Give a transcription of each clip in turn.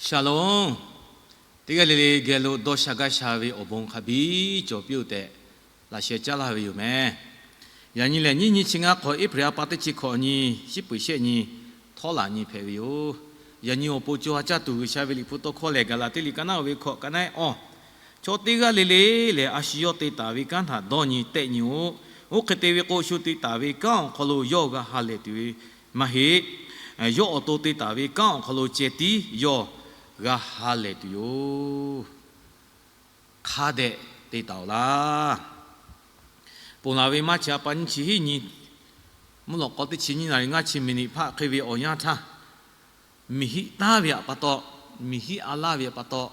Shalom. Teˇ g'aˇ le le geh lo dawˇ sha gaˇ sha ve awˬ bon hk'a biˇ cawˬ piˇ-oˆ tehꞈ laꞈ sheh caˉ laˇ ve yoˬ meh. Yaꞈ nyi lehˬ, nyiˇ nyi chi ngaˇ hk'awꞈ, April a pa teˇ chi hkawꞈ nyi, shiˉ peuˬ shehˆ nyi, htawˇ laꞈ nyi hpehꞈ ve yoˬ. Yaꞈ nyi awˬ pon co ha caˇ tuˬ G'uiˬsha ve Liꞈ hpu tawˇ hkawˇ lehˬ, Gaˍlaˍtiˆ liꞈ ka naˉ oˇ ve hkawꞈ ka naˉ-ehˉ awˬ, chaw teˇ g'aˇ le le lehˬ, a shu yawˇ te taˍ ve kanˉ htaꞈ dawˇ nyi tehˆ nyi-oˆ. Oˇ hk'e te ve k'o, shu te taˍ ve kanˉ awˬ hk'aw lo yawˇ g'a ha lehˬ tuˬ ve maˇ heˆ. Yawˇ awˬ to te taˍ ve kanˉ awˬ hk'aw lo ceh tiˉ yawˇ g'a ha lehˬ tuˬ yoˬ. Hk'a dehꞈ te taˍ-oꞈ laˇ. Ponˬ laˬ ve March a pa nyiˇ chi hiˉ nyi, mvuhˇ lawꞈ k'aw teˇ chi nyiˇ naˍ riˍ ngaˇ chi miˬniꞈ hpaˆ hk'e ve awˬ yanˇ htaˇ, miˬ hiˆ taˉ ve htaꞈ pa taw, miˬ hiˆ a laˇ ve htaꞈ pa taw,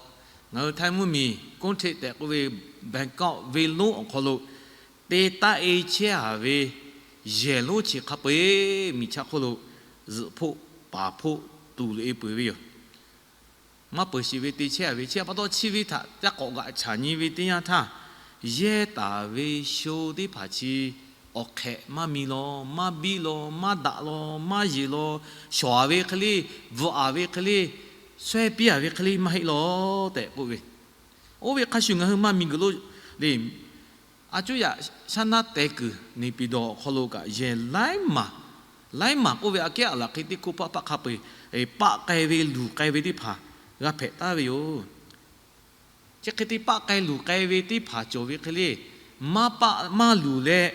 ngaˬ hui Htaiˇ mvuhˇmiˬ กรุงเทพ tehꞈ k'oˆ ve Bangkok venˇ lonˉ awˬ hk'aw lo te taˆ-e chehˇ-a ve yehˬ lonˉ chi hk'a peu-eˬ miˬ chaˇ hk'oˆ lo zuhꞈ hpoˆ paˍ hpoˆ tuˬ loꞈ-e peuˬ ve yoˬ. Maˇ peuˬ sheˍ ve te chehˇ-a ve, chi htaꞈ pa taw chi ve htaꞈ ca k'awꞈ g'aꞈ chaꞈ nyi ve teˇ yanˇ htaˇ, yehˇ taˍ ve sho teˇ hpaˍ chi awˬ hk'ehꞈ maˇ mi law, maˇ biˇ law, maˇ daꞈ law, maˇ yeˬ law, shawˍ-a ve hk'e le, bvuhꞈ-a ve hk'e le, shawehˇ piˇ-a ve hk'e le maˇ heˆ law tehꞈ k'oˆ ve, oˇ ve hk'a shuˍ ngaˬ hui maˇ miˬguiˬ lo le, a cuˉ yaꞈ shaˉ naˉ teh kuiˬ Naypyidaw awˬ hk'aw lo kaꞈ yehˬ laiˉ maˬ, laiˉ maˬ k'oˆ ve aꞈ kehˉ aˬ laˬ hk'e teˇ hkawˇ hpaˆ hpaˆ hk'a peu-eˬ paˆ k'ai ve luˬ k'ai ve teˇ hpaˍ g'a hpehꞈ taˍ ve yoˬ. Chi hk'e te paˆ k'ai luˬ k'ai ve teˇ hpaˍ cawˬ ve hk'e le, maˇ paˆ maˇ luˬ leh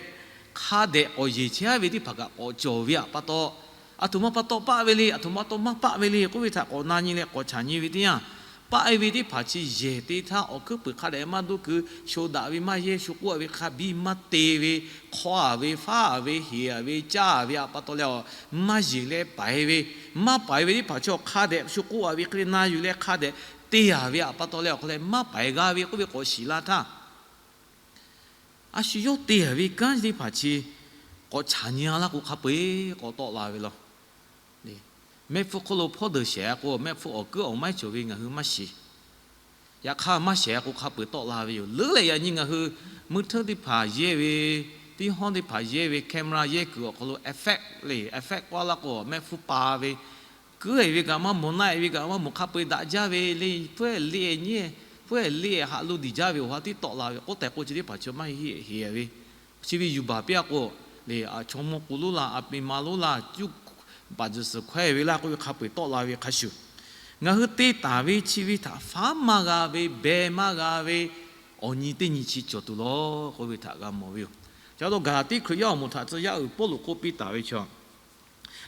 hk'a dehꞈ k'awꞈ yeˬ chehˇ ve teˇ hpaˍ kaꞈ k'awꞈ cawˬ ve htaꞈ pa taw, aˬ htoꞈ ma pa taw paˆ ve le, aˬ htoꞈ ma pa taw maˇ paˆ ve le k'oˆ ve htaꞈ k'awꞈ na nyi leh k'awꞈ chaꞈ nyi ve teˇ yanˇ, paˆ-e ve teˇ hpaˍ chi yehˬ te htaˇ awˬ hkuiˉ puiˍ hk'a dehꞈ maˇ doˆ keu, sho daꞈ ve maˇ yehˇ, shu k'oˆ-a ve hk'a biˇ maˇ te ve, hk'aw-a ve, faˉ-a ve, heˍ-a ve, caˇ-a ve htaꞈ pa taw leh a, maˇ yeˬ leh paiˍ ve, maˇ paiˍ ve teˇ hpaˍ chi awˬ hk'a dehꞈ shu k'oˆ-a ve hk'e le, na yuˬ leh hk'a dehꞈ te-a ve htaꞈ pa taw leh awˬ hk'aw leh maˇ paiˍ g'a ve k'oˆ ve k'awꞈ shiˍ la htaˇ, a shu yawˇ te-a ve kanˉ teˇ hpaˍ chi k'awꞈ chaꞈ nyi-a laˇ k'o hk'a peu-eˬ k'awꞈ tawˆ la ve law. Mehˆ hpfuhˇ hk'oˆ lo hpawˇ deuˬ shehˍ-a k'o, mehˆ hpfuhˇ awˬ kuiˉ awˬ maiˉ cawˬ ve ngaˬ hui maˇ shiˍ. Yaꞈ hk'aˇ maˇ shehˍ-a k'o hk'a peu-eˬ tawˆ la ve yoˬ. Leuˉ leh yaꞈ nyi ngaˬ hui mui hteˇ teˇ hpaˍ yehˇ ve, teˇ hawˉ teˇ hpaˍ yehˇ ve camera yehˇ kuiˬ awˬ hk'aw lo effect le, effect k'oˆ laˇ k'o mehˆ hpfuhˇ pa ve, kuiˉ-e ve kaꞈ maˇ mawˬ, naˆ-e ve kaꞈ maˇ mawˬ, hk'a peu-eˬ daꞈ jaˇ ve le, hpfuhˇ-e le nyi, hpfuhˇ-e le haꞈ lo diˬ jaˇ ve awˬ ha tiˉ tawˆ la ve k'oˆ tehꞈ k'o chi teˇ hpaˍ chi maˇ heˆ heˍ ve. Chi ve yuˬ baˬ piˇ-a k'o, le a chaw mawˇ k'o lonˉ la, a pe ma lonˉ la, cuˇ baˬ tzuhˬ suhˍ hkawehˇ ve laˇ k'oˆ ve hk'a peu-eˬ tawˆ la ve hk'a shuˍ, ngaˬ hui te taˍ ve chi ve htaꞈ faˉ maˇ g'a ve, beh maˇ g'a ve awˬ nyi teˇ nyi chi cawˬ tuˬ law k'oˆ ve htaꞈ g'a mawˬ ve yoˬ. Ca taw gaˬ tiˉ Hkriꞈ yaˇ awˬ moˍ htaꞈ tcuh yaˇ uiˍ Pawˇluꞈ k'oˆ piˇ taˍ ve chi,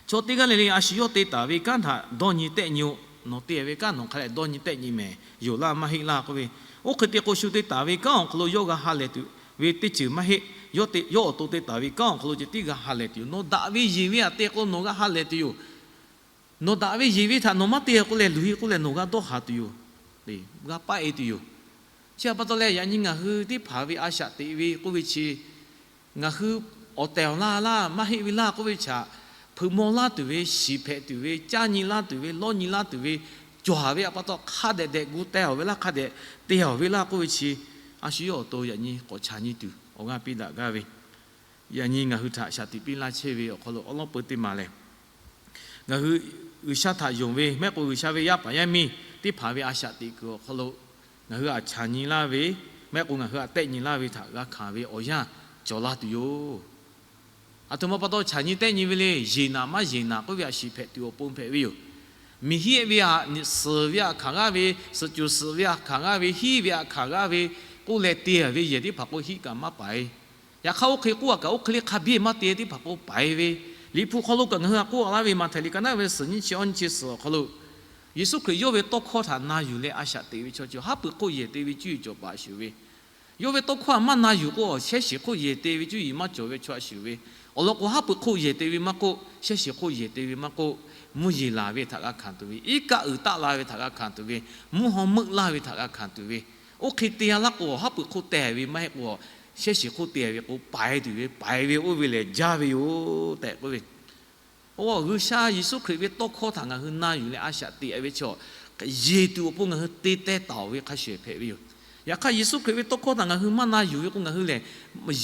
chaw teˇ g'aˇ le le a shu yawˇ te taˍ ve kanˉ htaꞈ dawˇ nyi tehˆ nyi-oˆ. Nawˬ te ve kanˉ nawˬ hk'a dehꞈ dawˇ nyi tehˆ nyi mehˍ, yoˬ laˇ maˇ heˆ laˇ k'oˆ ve, oˇ hk'e te k'o shu te taˍ ve kanˉ awˬ hk'aw lo yawˇ g'a ha lehˬ tuˬ ve teˇ ceuˬ maˇ heˆ. Yawˇ awˬ to te taˍ ve kanˉ awˬ hk'aw lo ceh tiˉ g'a ha lehˬ tuˬ yoˬ. Nawˬ daꞈ ve yeˬ ve htaꞈ te k'o nawˬ g'a ha lehˬ tuˬ yoˬ. Nawˬ daꞈ ve yeˬ ve htaꞈ nawˬ maˇ te k'oˆ leh luˬ-e k'oˆ leh nawˬ g'a dawˇ haˍ tuˬ yoˬ. G'a paˆ-e tuˬ yoˬ. Chi htaꞈ pa taw leh yaꞈ nyi ngaˬ hui teˇ hpaˍ ve a shaꞈ teꞈ ve k'oˆ ve chi, ngaˬ hui awˬ tehˬ awˬ laˇ laˇ maˇ heˆ ve laˇ k'oˆ ve chi htaꞈ, hpeuꞈ maw laˇ tuˬ ve, shiˍ hpehꞈ tuˬ ve, caˇ nyi laˇ tuˬ ve, lawˇ nyi laˇ tuˬ ve, cawˬ-a ve htaꞈ pa taw hk'a dehꞈ dehꞈ gu teh-a ve laˇ, hk'a dehꞈ te-a ve laˇ k'oˆ ve chi, a shu yawˇ awˬ to yaꞈ nyi k'awꞈ chaꞈ nyi tuˬ awˬ g'aˇ piˇ daꞈ gaˇ ve, yaꞈ nyi ngaˬ hui htaꞈ shaˍ tiꞈ piˇ laˇ chehˇ ve awˬ hk'aw lo awˉ lawˉ peu teˇ maˬ lehˬ, ngaˬ hui G'uiˬsha htaꞈ yonˍ ve mehˆ k'o G'uiˬsha ve yaˇ paˍ yaˇ miˇ teˇ hpaˍ ve a shaꞈ teꞈ kuiˬ awˬ hk'aw lo ngaˬ hui htaꞈ chaꞈ nyi laˇ ve, mehˆ k'o ngaˬ hui htaꞈ tehˆ nyi laˇ ve htaꞈ g'a hkanˍ ve awˬ yanˇ cawˬ laˇ tuˬ yoˬ. Aˬ htoꞈ ma pa taw chaꞈ nyi tehˆ nyi ve le, yeˬ naˍ maˇ yeˬ naˍ k'oˆ ve htaꞈ shiˍ hpehꞈ tuˬ awˬ pon hpehꞈ ve yoˬ. Miˬ hiˆ ve htaꞈ, suhˍ ve htaꞈ hkanˍ g'aˇ ve, suhˍ cuˬ suhˍ ve htaꞈ hkanˍ g'aˇ ve, hiˉ ve htaꞈ hkanˍ g'aˇ ve k'oˆ leh te-a ve yehˬ teˇ hpaˍ k'o hiˆ kaꞈ maˇ paiˍ. Yaꞈ hk'aˇ oˇ hk'e k'oˆ-a kaꞈ oˇ hk'e le hk'a biˇ maˇ te teˇ hpaˍ k'o paiˍ ve, Liꞈ hpu hk'aw lo kaꞈ ngaˬ hui htaꞈ k'oˆ laˇ ve Maꞈhtehˍ liꞈ ka naˉ ve suhˍ nyiˇ chi awˇ nyiˇ chi suhˍ awˬ hk'aw lo, Yeˍsuˆ Hkriꞈ yawˇ ve tawˇ hkawˇ htaꞈ na yuˬ leh a shaꞈ teꞈ ve chaw chi haˉ pui hk'oˆ yehˬ te ve cuˇ yiˍ cawˬ paˍ shuˍ ve, yawˇ ve tawˇ hkawˇ htaꞈ maˇ na yuˬ k'o, shehˉ shiˍ hk'oˆ yehˬ te ve cuˇ yiˍ maˇ cawˬ ve chaw a shuˍ ve, awˬ lawn k'o haˉ pui hk'oˆ yehˬ te ve maˇ k'oˆ, shehˉ shiˍ hk'oˆ yehˬ te ve maˇ k'oˆ, mvuhˇ yeˬ laˬ ve htaꞈ g'a hkanˍ tuˬ ve, iˉ kaˆ uiˍ taˆ la ve htaꞈ g'a hkanˍ tuˬ ve, mvuhˇ haw meuˆ laˇ ve htaꞈ g'a hkanˍ tuˬ ve, oˇ hk'e te-a laˇ k'o haˉ pui hk'oˆ te ve maˇ heˆ k'o, shehˉ shiˍ hk'oˆ te ve k'o paiˍ tuˬ ve, paiˍ ve oˇ ve lehˬ jaˇ ve yoˬ tehꞈ k'oˆ ve, G'uiˬsha Yeˍsuˆ Hkriꞈ ve tawˇ hkawˇ htaꞈ ngaˬ hui na yuˬ leh a shaꞈ teꞈ ve chaw, yeˬ tuˬ awˬ pon ngaˬ hui te teh taˍ-oˬ ve hk'a shuˍ hpehꞈ ve yoˬ. Yaꞈ hk'aˇ Yeˍsuˆ Hkriꞈ ve tawˇ hkawˇ htaꞈ ngaˬ hui maˇ na yuˬ ve k'o ngaˬ hui lehˬ,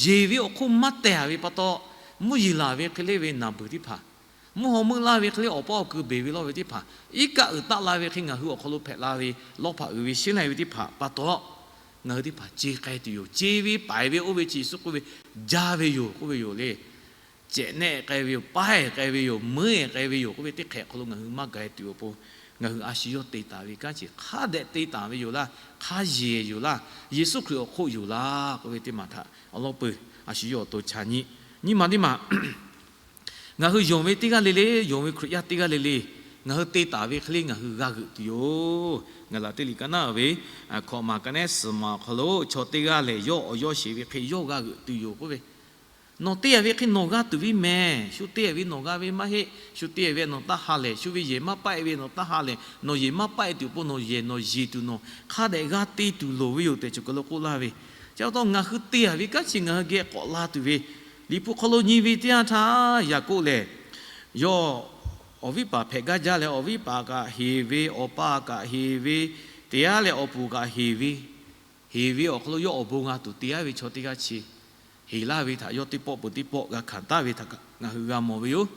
yeˬ ve awˬ hk'oˆ maˇ teh-a ve pa taw, mvuhˇ yeˬ laˬ ve hk'e le ve naˬ beuˬ teˇ hpaˍ, Mvuhˇ haw meuˆ laˇ ve hk'e le awˬ paˇ awˬ kui beˬ ve lawˇ ve teˇ hpaˍ, iˉ kaˆ uiˍ taˆ la ve hk'e ngaˬ hui awˬ hk'aw lo hpehꞈ la ve, lawˇ hpaꞈ uiˍ ve sheˉ laiˇ ve teˇ hpaˍ pa taw, ngaˬ hui teˇ hpaˍ ce k'ai tuˬ yoˬ. Ce ve paiˍ ve oˇ ve chi Yeˍsuˆ k'oˆ ve, jaˇ ve yoˬ k'oˆ ve yoˬ le. Cehꞈ nehˆ k'ai ve yoˬ, paiˇ k'ai ve yoˬ, meuˉ k'ai ve yoˬ k'oˆ ve teˇ hk'ehꞈ hk'aw lo ngaˬ hui maˇ gaˬ tuˬ awˬ pon, ngaˬ hui a shu yawˇ te taˍ ve kanˉ chi hk'a dehꞈ te taˍ ve yoˬ laˇ, hk'a yeˬ yoˬ laˇ, Yeˍsuˆ Hkriꞈ awˬ hk'oˆ yoˬ laˇ k'oˆ ve teˇ maˬ htaꞈ awˬ lawn peuˬ a shu yawˇ awˬ to chaꞈ nyi. Nyi ma teˇ maˬ ngaˬ hui yonˍ ve teˇ g'aˇ le le, yonˍ ve Hkriꞈ yaˇ teˇ g'aˇ le le, ngaˬ hui te taˍ ve hk'e le ngaˬ hui g'a g'euꞈ tuˬ yoˬ. Ngaˬ laˬ teˇ liꞈ ka naˉ ve hkawꞈ maˬ ka nehˉ suhˍ maˬ awˬ hk'aw lo chaw teˇ g'aˇ lehˬ, yawˇ awˬ yawˇ sheˍ ve hk'e yawˇ g'a g'euꞈ tuˬ yoˬ k'oˆ ve, nawˬ te-a ve hk'e nawˬ g'a tuˬ ve mehˬ. Shu te-a ve nawˬ g'a ve maˇ heˆ. Shu te-a ve nawˬ taˇ ha lehˬ, shu ve yehˬ maˇ paˆ-e ve nawˬ taˇ ha lehˬ, nawˬ yehˬ maˇ paˆ-e tuˬ awˬ pon nawˬ yehˬ nawˬ yeˬ tuˬ nawˬ hk'a dehꞈ g'a te tuˬ loˍ ve yoˬ tehꞈ cawˬ kaˬ lo k'oˆ laˇ ve. Chi pa taw ngaˬ hui te-a ve kanˉ chi ngaˬ hui geh k'awꞈ la tuˬ ve, Liꞈ hpu hk'aw lo nyi ve teˇ yanˇ htaˇ Yaˍkoˆ lehˬ, yawˇ awˬ viˉ paˍ hpehꞈ gaˇ jaˇ leh, awˬ viˉ paˍ kaꞈ heˍ ve, awˬ pa kaꞈ heˍ ve, teˇ g'aˇ leh awˬ puˍ kaꞈ heˍ ve, heˍ ve awˬ hk'aw lo yawˇ awˬ bon g'a tuˬ te-a ve chaw teˇ g'aˇ chi, heˍ laˇ ve htaꞈ yawˇ teˇ pawˆ peuˬ teˇ pawˆ g'a hkanˍ taˍ ve htaꞈ ngaˬ hui g'a mawˬ ve yoˬ.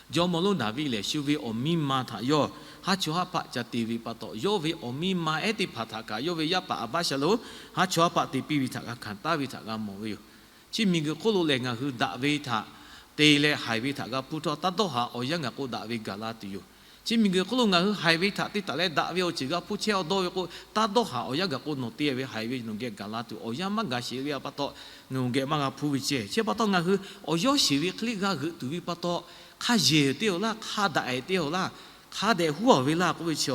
Jawˇmawˇ lonˉ Daˍviˆ lehˬ, shu ve awˬ miˇ ma htaꞈ yawˇ haˉ chawˇ haˉ paˆ ca te ve pa taw, yawˇ ve awˬ miˇ ma ehˉ teˇ hpaˍ htaꞈ kaꞈ yawˇ ve yaˇ paˍ Aˍbaˆsaˍlonˍ haˉ chawˇ haˉ paˆ te piˇ ve htaꞈ g'a hkanˍ taˍ ve htaꞈ g'a mawˬ ve yoˬ. Chi miˬguiˬ hk'oˆ lo lehˬ, ngaˬ hui daꞈ ve htaꞈ te leh haiˬ ve htaꞈ g'a hpuˇ htawˇ, taˇ dawˇ haˍ awˬ yanˇ gaˬ k'o daꞈ ve gaˬ la tuˬ yoˬ. Chi miˬguiˬ hk'oˆ lo ngaˬ hui haiˬ ve htaꞈ te taˍ leh daꞈ ve awˬ ceuˬ g'a hpuˇ chehˇ-aw dawˇ ve k'o, taˇ dawˇ haˍ awˬ yanˇ gaˬ k'o nawˬ te ve haiˬ ve nawˬ geh gaˬ la tuˬ awˬ yanˇ maˇ gaˬ sheˍ ve pa taw, nawˬ geh maˇ g'a hpuˇ ve ceh. Chi pa taw ngaˬ hui awˬ yawˇ sheˍ ve hk'e le g'a g'euꞈ tuˬ ve pa taw, hk'a yeˬ te-a laˇ, hk'a daꞈ-e te-a laˇ, hk'a dehꞈ huˉ-a ve laˇ k'oˆ ve chi,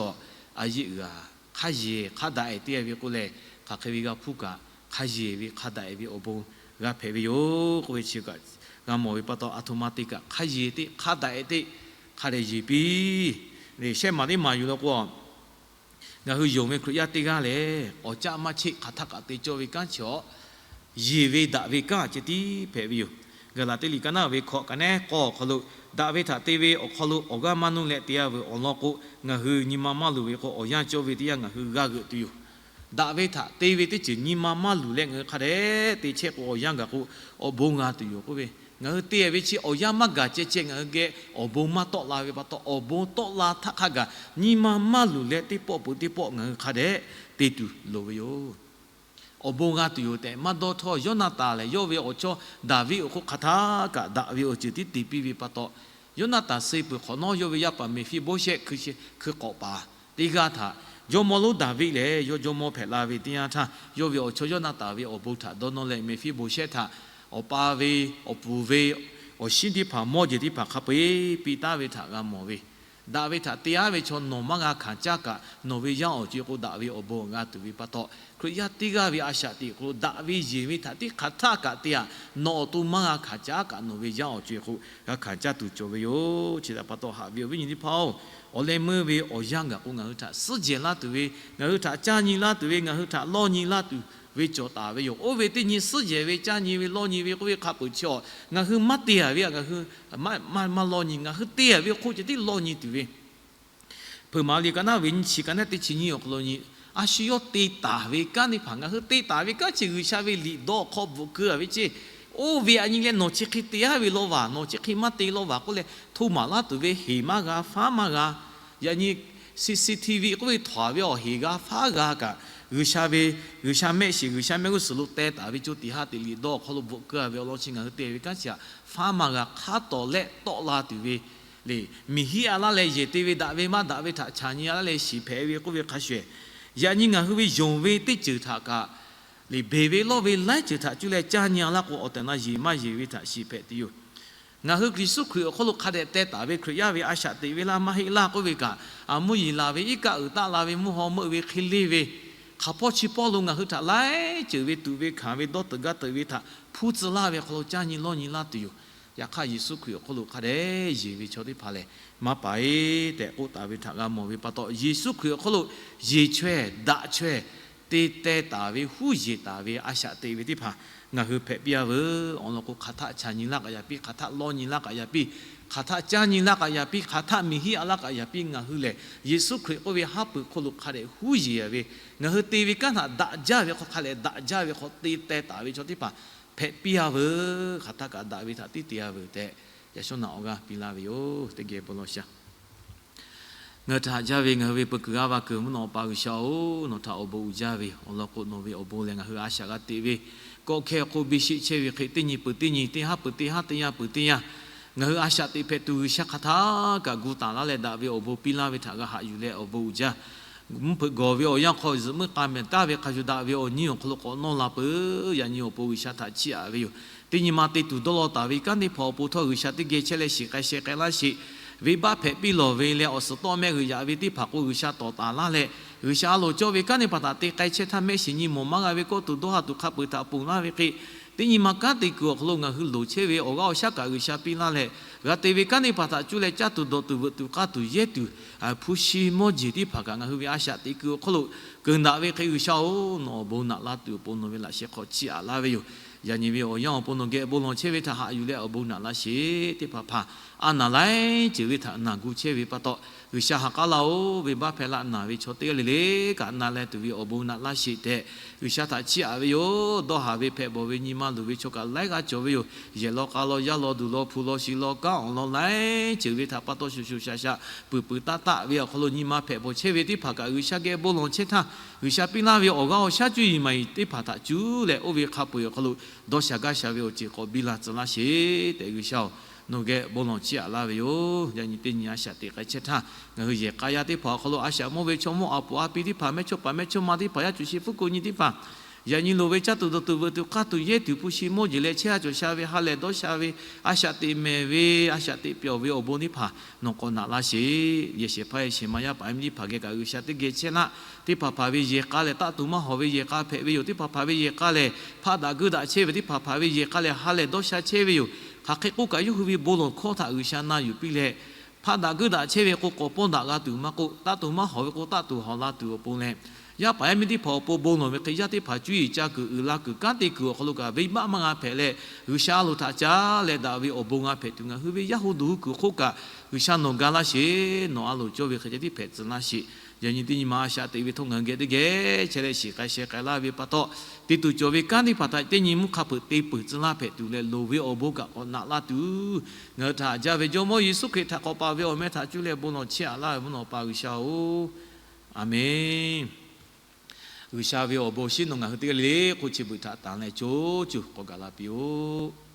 a yeˆ g'a. Hk'a yeˬ hk'a daꞈ-e te-a ve k'o lehˬ, hk'aˬ hk'e ve g'a hpuˇ kaꞈ, hk'a yeˬ ve hk'a daꞈ-e ve awˬ bon g'a hpehꞈ ve yoˬ k'oˆ ve chi kaꞈ g'a mawˬ ve pa taw, a htoꞈ ma te kaꞈ hk'a yeˬ te, hk'a daꞈ-e te, hk'a dehꞈ yeˬ piˇ. Shehˆ maˬ teˇ maˬ yuˬ la k'o, ngaˬ hui yonˍ ve Hkriꞈ yaˇ teˇ g'aˇ lehˬ, awˬ caˆ maˇ cheˆ hk'aˬ htaˇ kaꞈ te cawˇ ve kanˉ chi-a, yeˬ ve daꞈ ve kanˉ ceh tiˉ hpehꞈ ve yoˬ. Gaˍlaˍtiˆ liꞈ ka naˉ ve hkawꞈ ka nehˉ k'awˇ awˬ hk'aw lo, daꞈ ve htaꞈ te ve awˬ hk'aw lo awˬ g'aˇ maˇ nuˇ leh te-a veuˬ awˬ lawn k'o, ngaˬ hui nyi ma maˇ luˬ ve k'o awˬ yanˇ cawˇ ve teˇ yanˇ ngaˬ hui g'a g'euꞈ tuˬ yoˬ. Daꞈ ve htaꞈ te ve teˇ ceuˬ nyi ma maˇ luˬ leh ngaˬ hui hk'a dehꞈ te chehˇ k'o awˬ yanˇ gaˬ k'o awˬ bon g'a tuˬ yoˬ k'oˆ ve, ngaˬ hui te ve chi awˬ yanˇ maˇ gaˬ ceh ceh ngaˬ hui geh awˬ bon maˇ tawˆ la ve pa taw, awˬ bon tawˆ la htaˇ hk'a gaˬ nyi ma maˇ luˬ leh teˇ pawˆ peuˬ teˇ pawˆ ngaˬ hui hk'a dehꞈ te tuˬ loˍ ve yoˬ. Awˬ bon g'a tuˬ yoˬ tehꞈ maˇ dawˇ htawˇ, Yoˇnaˍtanˍ lehˬ yawˇ ve awˬ chawˇ Daˍviˆ awˬ hk'oˆ hk'aˬ htaˇ kaꞈ daꞈ ve awˬ ceuˬ tiˉ te piˇ ve pa taw, Yoˇnaˍtanˍ suh peuˬ hk'awꞈ nawˉ yawˇ ve yaˇ paˍ Meˍfiˆboˇshehˆ hkui hkui k'awꞈ paˍ teˇ g'aˇ htaꞈ jawˇmawˇ lonˉ Daˍviˆ lehˬ yawˇ jawˇmawˇ hpehꞈ la ve teˇ yanˇ htaˇ, yawˇ ve awˬ chawˇ Yoˇnaˍtanˍ ve awˬ bon htaꞈ dawˇ nawˇ leh Meˍfiˆboˇshehˆ htaꞈ awˬ pa ve awˬ puˍ ve awˬ shinˉ teˇ hpaˍ mawˇ jeˬ teˇ hpaˍ hk'a peu-eˬ piˇ taˉ ve htaꞈ g'a mawˬ ve, daꞈ ve htaꞈ te-a ve chaw nawˬ maˇ g'a hkanˍ caˇ kaꞈ, nawˬ ve yaˇ awˬ co-e k'o daꞈ ve awˬ bon g'a tuˬ ve pa taw, Hkriꞈ yaˇ teˇ g'aˇ ve a shaꞈ teꞈ hk'aw lo daꞈ ve yeˬ ve htaꞈ teˇ hk'aˬ htaˇ kaꞈ te-a, nawˬ awˬ to maˇ g'a hkanˍ caˇ kaꞈ nawˬ ve yaˇ awˬ co-e k'o g'a hkanˍ caˇ tuˬ cawˬ ve yoˬ. Chi htaꞈ pa taw haꞈ ve awˬ viˉ nyi teˇ hpaˍ-oˬ, awˬ leh meuˇ ve awˬ yanˇ gaˬ k'o ngaˬ hui htaꞈ suhˉ jehˬ laˇ tuˬ ve, ngaˬ hui htaꞈ caˇ nyi laˇ tuˬ ve, ngaˬ hui htaꞈ lawˇ nyi laˇ tuˬ ve cawˬ taˍ ve yoˬ. Oˇ ve teˇ nyi suhˉ jehˬ ve caˇ nyi ve lawˇ nyi ve k'oˆ ve hk'a peuˬ chi-a, ngaˬ hui maˇ te-a ve ngaˬ hui maˇ lawˇ nyi, ngaˬ hui te-a ve hk'oˆ ceh tiˉ lawˇ nyi tuˬ ve Hpeuꞈ maˍ liꞈ ka naˉ ve nyiˇ chi ka nehˉ teˇ chi nyiˇ awˬ hk'aw lo nyi, a shu yawˇ te taˍ ve kanˉ teˇ hpaˍ ngaˬ hui te taˍ ve kanˉ chi G'uiˬsha ve liꞈ dawˇ hk'aw bvuhꞈ keu-a ve ceˇ. Oˇ ve aꞈ nyi leh nawˬ chi hk'e te-a ve law vaˬ, nawˬ chi hk'e maˇ te law vaˬ k'oˆ leh htoˇ maˍ laˇ tuˬ ve heˍ maˇ g'a, faˉ maˇ g'a. Yaꞈ nyi C C T V k'oˆ ve htawnˍ ve awˬ heˍ g'a faˉ g'a kaꞈ, G'uiˬsha ve, G'uiˬsha mehˆ shiˍ, G'uiˬsha mehˆ g'uˇ suhˍ lo teh taˍ ve co tiꞈ ha teꞈ liꞈ dawˇ awˬ hk'aw lo bvuhꞈ keu-a ve awˬ lawn chi ngaˬ hui te ve kanˉ chi htaꞈ faˉ maˇ g'a, hk'a tawˍ leh tawˆ la tuˬ ve le, miˬ hiˉ-a laˇ leh yehˬ te ve daꞈ ve maˇ daꞈ ve htaꞈ chaꞈ nyi-a laˇ leh shiˍ hpehꞈ ve k'oˆ ve hk'a shuˍ, yaꞈ nyi ngaˬ hui ve yonˍ ve teˇ ceuˬ htaꞈ kaꞈ le, beˬ ve lawˇ ve laiˉ ceuˬ htaꞈ cuˇ leh caˇ nyi-a laˇ k'o, awˬ tehˬ na yeˬ maˇ yeˬ ve htaꞈ shiˍ hpehꞈ tuˬ yoˬ. Ngaˬ hui Yeˍsuˆ Hkriꞈ awˬ hk'oˆ lo hk'a dehꞈ teh taˍ ve Hkriꞈ yaˇ ve a shaꞈ teꞈ ve laˇ maˇ heˆ laˇ k'oˆ ve kaꞈ, a mvuhˇ yeˬ laˬ ve iˉ kaˆ uiˍ taˆ la ve mvuhˇ haw meuˆ ve hk'e le ve, hk'aˬ hpawˇ chi pawˇ lo ngaˬ hui htaꞈ laiˉ ceuˬ ve tuꞈ ve hkanˍ ve dawˇ teuꞈ gaˇ teuꞈ ve htaꞈ hpuˇ tcuh laˇ ve hk'aw lo caˇ nyi lawˇ nyi laˇ tuˬ yoˬ. Yaꞈ hk'aˇ Yeˍsuˆ Hkriꞈ awˬ hk'oˆ lo hk'a dehꞈ yeˬ ve chaw teˇ hpaˍ lehˬ, maˇ paˍ-eˬ tehꞈ k'oˆ taˍ ve htaꞈ g'a mawˬ ve pa taw, Yeˍsuˆ Hkriꞈ awˬ hk'oˆ lo yeˬ chaweh daꞈ chaweh te teh taˍ ve, huˉ yeˬ taˍ ve, a shaꞈ teꞈ ve teˇ hpaˍ ngaˬ hui hpehꞈ piˇ-a veuˬ. Awˬ lawn k'o, hk'aˬ htaˆ chaꞈ nyi laˇ k'aꞈ yaꞈ piˇ, hk'aˬ htaˆ lawˇ nyi laˇ k'aꞈ yaꞈ piˇ, hk'aˬ htaˆ caˇ nyi laˇ k'aꞈ yaꞈ piˇ, hk'aˬ htaˆ miˬ hiˉ-a laˇ k'aꞈ yaꞈ piˇ, ngaˬ hui lehˬ Yeˍsuˆ Hkriꞈ k'oˆ ve haˉ pui hk'oˆ lo hk'a dehꞈ huˉ yeˬ-a ve, ngaˬ hui te ve kanˉ htaꞈ daꞈ jaˇ ve hk'aw hk'a lehꞈ daꞈ jaˇ ve hk'aw te teh taˍ ve chaw teˇ hpaˍ hpehꞈ piˇ-a veuˬ. Hk'aˬ htaˆ kaꞈ daꞈ ve htaꞈ tiˉ te-a veuˬ tehꞈ Yaꞈ shawˉ naꞈ awˬ g'aˇ piˇ laˇ ve yoˬ. Teˇ geh bon lawˬ shaˍ. Ngaˬ hui htaꞈ haꞈ jaˇ ve ngaˬ hui ve peu kuiˬ g'aˇ va kuiˬ mvuhˇ naw pa G'uiˬsha-oˬ, nawˬ htaꞈ awˬ bon uiˍ jaˇ ve yoˬ. Awˬ lawn k'o, nawˬ ve awˬ bon lehˬ ngaˬ hui a shaꞈ g'a teꞈ ve, kawˆ hkehˇ awˬ hk'oˆ biˇ sheˆ chehˇ ve hk'e, teˇ nyi peuˬ teˇ nyi, teˇ haˉ peuˬ teˇ haˉ, teˇ yanˇ peuˬ teˇ yanˇ, ngaˬ hui a shaꞈ teꞈ hpehꞈ tuˬ G'uiˬsha hk'aˬ htaˇ kaꞈ gu taˍ laˇ leh, daꞈ ve awˬ bon piˇ laˇ ve htaꞈ g'a haꞈ yuˬ leh awˬ bon uiˍ jaˇ. Mvuhˇ hpeuꞈ gawˬ ve awˬ yanˇ hk'aw zuhꞈ muiˉ k'a mehˍ taˍ ve hk'a shuˍ daꞈ ve awˬ nyi awˬ hk'aw lo k'awꞈ nawˇ la peuˬ. Yaꞈ nyi awˬ pon G'uiˬsha htaꞈ chiˇ aꞈ ve yoˬ. Teˇ nyi ma te tuˬ dawˇ law taˍ ve kanˉ teˇ hpaˍ awˬ pon htawˇ G'uiˬsha teˇ geh chehˇ leh shiˍ k'ai sheh k'ai laˇ sheˍ. Venˇbaˆ hpehꞈ piˇ lawˬ ve leh awˬ suhˍ tawˆ mehˆ g'uiˬ yaꞈ ve teˇ hpaˍ k'o, G'uiˬsha tawˍ taˍ laˇ leh, G'uiˬsha a loˍ cawˇ ve kanˉ teˇ hpaˍ htaꞈ te k'ai chehˇ htaˇ, mehˆ shiˍ nyi mawˬ maˇ g'a ve kawˆ tuˬ dawˇ ha tuˬ hk'a peuˬ htaꞈ ponˬ laˇ ve hk'e, teˇ nyi ma kanˉ te kuiˬ awˬ hk'aw lo ngaˬ hui loˍ chehˇ ve awˬ g'aˇ awˬ shaˉ kaꞈ G'uiˬsha piˇ laˇ leh, g'a te ve kanˉ teˇ hpaˍ htaꞈ cuˇ leh caˇ tuˬ dawˬ tuˬ veuꞈ tuˬ k'aˇ tuˬ yehˇ tuˬ, hpu shi mawˇ jeˬ teˇ hpaˍ kaꞈ ngaˬ hui ve a shaꞈ teꞈ kuiˬ awˬ hk'aw lo keunˍ daꞈ ve hk'e, G'uiˬsha-oˬ, nawˬ awˬ bon naꞈ laˇ tuˬ awˬ pon nawˬ ve laꞈ sheh hk'aw chiˇ aꞈ laˇ ve yoˬ. Yaꞈ nyi ve awˬ yanˇ awˬ pon nawˬ geh bon lawˬ chehˇ ve htaꞈ haꞈ yuˬ leh awˬ bon naꞈ laˇ sheˍ. Teˇ hpaˍ hpaˍ a naˬ laiˉ ceuˬ ve htaꞈ naˬ gu chehˇ ve pa taw, G'uiˬsha ha k'aˉ laˇ-oˬ, venˇbaˆ hpehꞈ laˇ naˬ ve chaw teˇ g'aˇ le le kaꞈ na leh tuˬ ve awˬ bon naꞈ laˇ sheˍ tehꞈ, G'uiˬsha htaꞈ chiˇ aꞈ ve yoˬ. Dawˇ haˍ ve hpehꞈ bawˬ ve nyi ma luˬ ve chaw kaꞈ laiˉ g'aˇ cawˬ ve yoˬ. Yehˬ law k'a law, yaˇ law duˬ law, hpu law shi law, kanˉ awˬ lawn laiˉ ceuˬ ve htaꞈ pa taw shuˍ shuˍ shaˍ shaˍ peuˬ peuˬ taˆ taˆ ve awˬ hk'aw lo nyi ma hpehꞈ bawˬ chehˇ ve teˇ hpaˍ kaꞈ G'uiˬsha geh bon lawˬ chehˇ htaˇ, G'uiˬsha piˇ laˇ ve awˬ g'aˇ awˬ shaˉ cuˇ yiˍ maˍ yiˍ teˇ hpaˍ htaꞈ cuˇ leh oˇ ve hk'a peu-eˬ awˬ hk'aw lo dawˇ sha gaˇ sha ve awˬ ceuˬ k'awꞈ biˇ la tcuh laˇ sheˍ tehꞈ, G'uiˬsha-oˬ, nawˬ geh bon lawˬ chiˇ aꞈ laˇ ve yoˬ. Yaꞈ nyi teˇ nyi a shaꞈ teꞈ k'ai chehˇ htaˇ, ngaˬ hui yehˬ k'a yaˇ teˇ hpaˍ awˬ hk'aw lo a shaꞈ mawˇ ve chaw mawˇ a puˍ a pi teˇ hpaˍ, mehˇchawˇ paˍ mehˇchawˇma teˇ hpaˍ, yaˇ cuˬ shi pfuhˇ ko nyi teˇ hpaˍ, yaꞈ nyi loˍ ve caˇ tuˬ dawˬ tuˬ veuꞈ tuˬ k'aˇ tuˬ yehˇ tuˬ hpu shi mawˇ jeˬ leh chehˇ ha cawˬ sha ve ha lehˬ dawˇ sha ve a shaꞈ teꞈ mehˍ ve a shaꞈ teꞈ pyawˬ ve awˬ bon teˇ hpaˍ nawˬ k'awꞈ naꞈ laˇ sheˍ. Yehˬ shehˍ hpaˇ yehˬ shehˍ ma yaˇ paˍ yaˇ miˇ teˇ hpaˍ geh kaꞈ G'uiˬsha teˇ geh chehˇ laˇ. Teˇ hpaˍ hpaˍ ve yehˬ k'a lehˬ taˆ tuˬ maˇ hawˍ ve yehˬ k'a hpehꞈ ve yoˬ. Teˇ hpaˍ hpaˍ ve yehˬ k'a lehˬ hpaˆ daꞈ guiˇ daꞈ chehˇ ve, teˇ hpaˍ hpaˍ ve yehˬ k'a lehˬ ha lehˬ dawˇ sha chehˇ ve yoˬ. Hk'aˬ hk'e k'oˆ kaꞈ yawˇ hui ve bon lawˬ hkawˇ htaꞈ G'uiˬsha na yuˬ piˇ leh, hpaˆ daꞈ guiˇ daꞈ chehˇ ve k'o k'awꞈ pawˇ daꞈ g'a tuˬ maˇ k'oˆ, taˆ tuˬ maˇ hawˍ ve k'o taˆ tuˬ hawˍ la tuˬ awˬ pon leh, yaˇ paˍ yaˇ miˇ teˇ hpaˍ awˬ pon bon lawˬ ve hk'e, yaˇ teˇ hpaˍ cuˇ yiˍ ca kuiˬ uiˍ la kuiˬ kanˉ te kuiˬ awˬ hk'aw lo kaꞈ venˇbaˆ maˇ g'a hpehꞈ leh, G'uiˬsha a loˍ htaꞈ ca leh daꞈ ve awˬ bon g'a hpehꞈ tuˬ ngaˬ hui ve yaˇ hu duˬ hui kuiˬ hk'oˆ kaꞈ G'uiˬsha nawˬ ga laˇ sheˍ. Nawˬ a loˍ cawˇ ve hk'e ceh tiˉ hpehꞈ tcuh laˇ sheˍ. Yaꞈ nyi teˇ nyi ma a shaꞈ teꞈ ve htawˇ ngaˬ hui geh teˇ geh chehˇ leh shiˍ k'ai sheh k'ai laˇ ve pa taw, te tuˬ cawˬ ve kanˉ teˇ hpaˍ htaꞈ teˇ nyi mvuhˇ hk'a peuˬ te peuˬ tcuh laˇ hpehꞈ tuˬ leh loˍ ve awˬ bon kaꞈ k'awꞈ naꞈ laˇ tuˬ, ngaˬ hui htaꞈ haꞈ jaˇ ve Jawˇmawˇ Yeˍsuˆ Hkriꞈ htaꞈ k'awꞈ paˍ ve awˬ meh htaꞈ cuˇ leh bon lawˬ chiˇ aꞈ laˇ ve mvuhˇ naw pa G'uiˬsha-oˬ, Aˍmenˍ. G'uiˬsha ve awˬ bon awˬ shinˉ nawˬ ngaˬ hui teˇ g'aˇ le le hk'oˆ chi beuꞈ htaꞈ tanˍ leh co cuˬ k'awꞈ gaˬ la piˇ-oˆ.